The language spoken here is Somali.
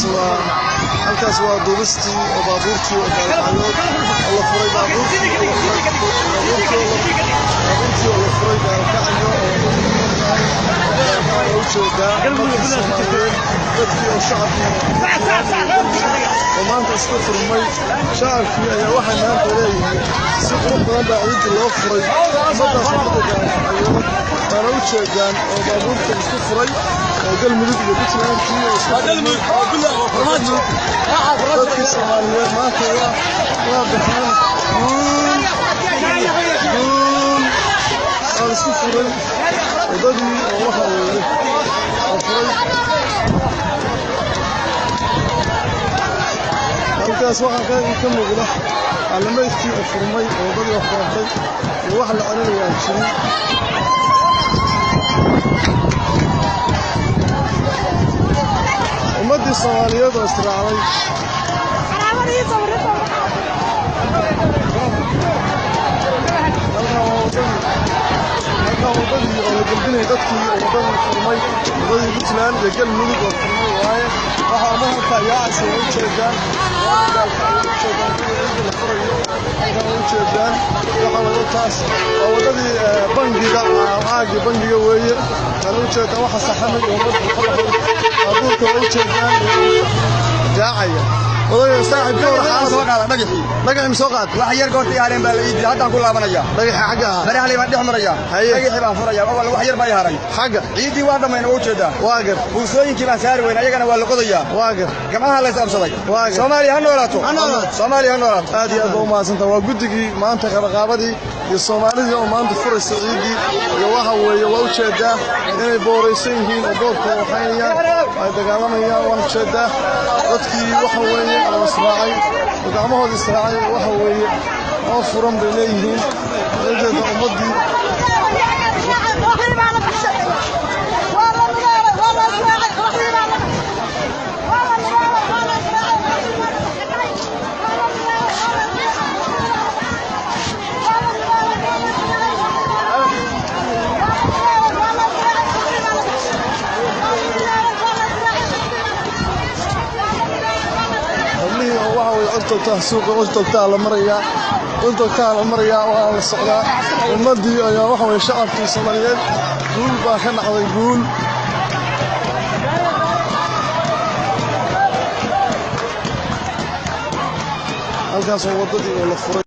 Halkaas waa duubistii oo baabuurtii oo gaalkacyood oo la furay, baabuurtii oo la furay Gaalkacyo oo u jeedaa dadkii Soomaaliyeed, dadkii oo shacabkii oo maanta isku furmay. Shacabkii ayaa waxay maanta leeyihiin si qurux badan baa ciiddii loo furay. Ummadaas waddada Gaalkacyood waana u jeedaan oo baabuurta isku furay oo Galmudug iyo Puntlandkii oo isku furmay. Dadkii Soomaaliyeed maanta waa baxeen, guul guul, waa la isku furay waddadii oo waxa weeye la furay. Halkaas waxaa ka muuqda calaamaydkii oo furmay oo waddadii oo furantay iyo wax la celinaya aan jirin. Ummaddii Soomaaliyeed oo israacday. Halkan waa waddadii, halkan waddadii oo la gelbinayay dadkii oo waddadii furmay, waddadii Puntland iyo Galmudug oo furmay waaye. Waxa ummadda halkaa yaacaysa waa u jeedaan, Gaalkacyo u jeedaan kuwa ciidda la furayo. Halkan waa u jeedaan, waxa weeye taas waa waddadii bangiga, caagii bangiga weeye. Waana u jeedaan waxa saxamay iyo ummadda baabuurka waa u jeedaan yaacaya. Odayga saaxiib ka war xaalad soo qaada dhagaxii. Dhagaxii ma soo qaad? Wax yar goortii hareen baa la ii diiday, haddaan ku laabanaya. Dhagaxii xagga ahaa barahley baan dhex maraya. Haye. Dhagaxii baan furaya, awal wax yar baa ii haray. Xagga ciiddii waa dhammayna, waa ujeedaa. Waa gar. Buusooyinkii baan saari weyna, ayagana waa la qodayaa. Waa gar. Gamcaha la is absaday. Waa gar. Soomaaliya ha noolaato. Ha noolaato. Soomaaliya ha noolaato. Aad iyo aad baa u mahadsantaha. Waa guddigii maanta qabaqaabadii iyo Soomaalidii oo maanta furaysa ciiddii iyo waxa weeye waa ujeedaa inay booraysan yihiin oo boorka waxaynayaan, ay dagaalamayaan. Waan ujeedaa dadkii waxa weeye oo israacay oo gacmahooda israacay, waxa weeye oo furan bay leeyihiin. Waa ujeedaa ummaddii. Hablihii oo waxa weye codtogtaa suuqa, codtogtaa la marayaa, codtogtaa la marayaa, waa la socdaa. Ummaddii ayaa waxa weye shacabkii Soomaaliyeed guul baa ka dhacday, guul. Halkaas oo waddadii oo la furay.